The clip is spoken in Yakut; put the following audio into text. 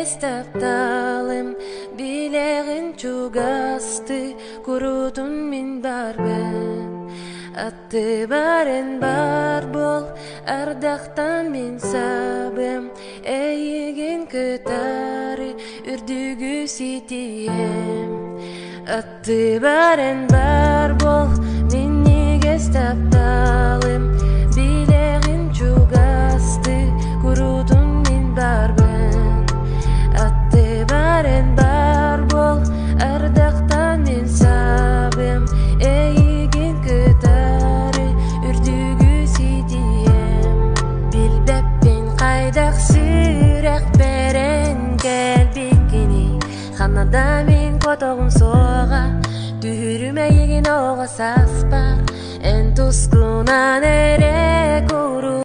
Минньигэс тапталым, билэҕин чугастыы, куруутун мин баарбын. Аттыбар эн баар буол, ардахтан мин сабыам, эйигин кытары үрдүгү ситиэм. Аттыбар эн баар буол, минньигэс тапталым, билэҕин чугастыы, куруутун мин баарбын. Аттыбар эн баар буол, ардахтан мин сабыам, эйигин кытары үрдүгү ситиэм. Билбэппин хайдах сүрэхпэр эн кэлбиккиний, ханна да мин хотоҕум суоҕа, түһүрүм эйигин оҕо сааспар, эн тускунан эрэ куру.